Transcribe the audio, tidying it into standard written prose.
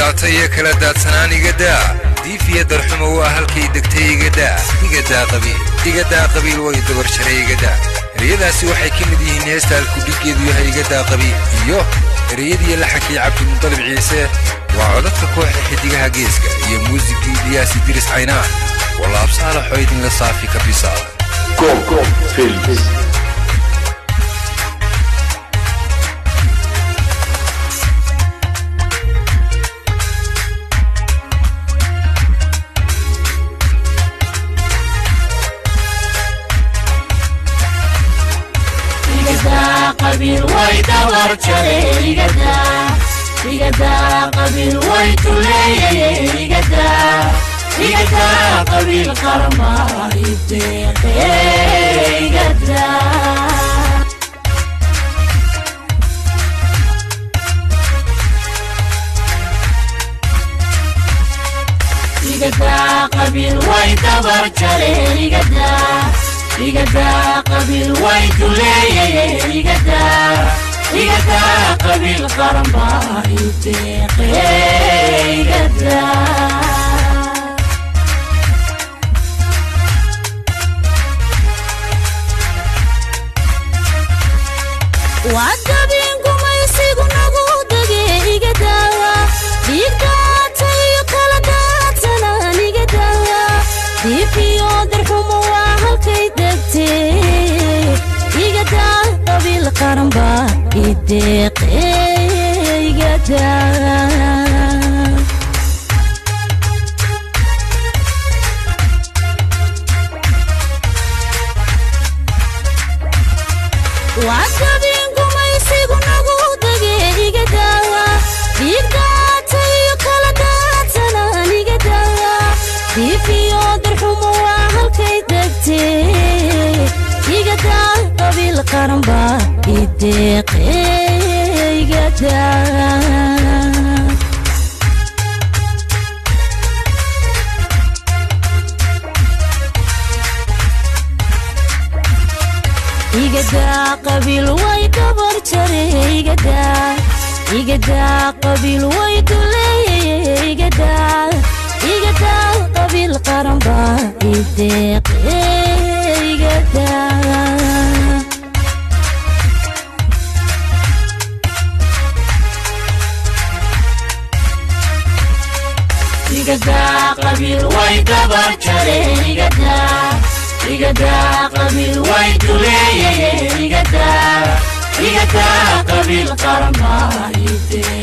Dhibaato iyo kala daadsanaan iga daa, diifiya darxumo waa halkay degtay iga daa, iga daa qabiil, iga daa qabiil way dabar jaray iga daa. Ereyadaasi waxay ka mid yihiin heesta halkudhiggeedu yahay iga daa qabiil iyo ereyadiiyo laxankii Cabdimudalib Ciise. Waa codadka kooxda Xidigaha Geeska iyo muusigii Ilyaas Idris Caynaan. Walaab Saalaxoo idinla saafi kabisa. Films. Qabiil way dabar jaray igadaa, igadaa qabiil way tuleeyay igadaa, igadaa qabiil qarmaa ideeqe igadaa. Igadaa qabiil way dabar jaray igadaa, igadaa qabiil way tuleeyay igadaa, igadaa qabiil qaranbaa ideeqe igadaa. Wadabin gumaysigu nagu dege igadawa, dhiigdaata iyo kala daadsanaan igadawa, diifiyo darxumo waa halkay degtee igadaa qabiil qaranbaa ideeqe igadaa. Wadabin gumaysigu nagu dege igadawa, dhiigdaata iyo kala daadsanaan igadawa, diifiyo darxumo waa halkay degtee igadaa qabiil qaranbaa ideeqe igadaa. Igadaa qabiil way dabar jaray igadaa, igadaa qabiil way duleeyay igadaa, igadaa qabiil qaranbaa ideeqe igadaa. Igadaa qabiil way dabar jaray igadaa, igadaa qabiil way duleeyay igadaa, igadaa qabiil qaranbaa ideeqe.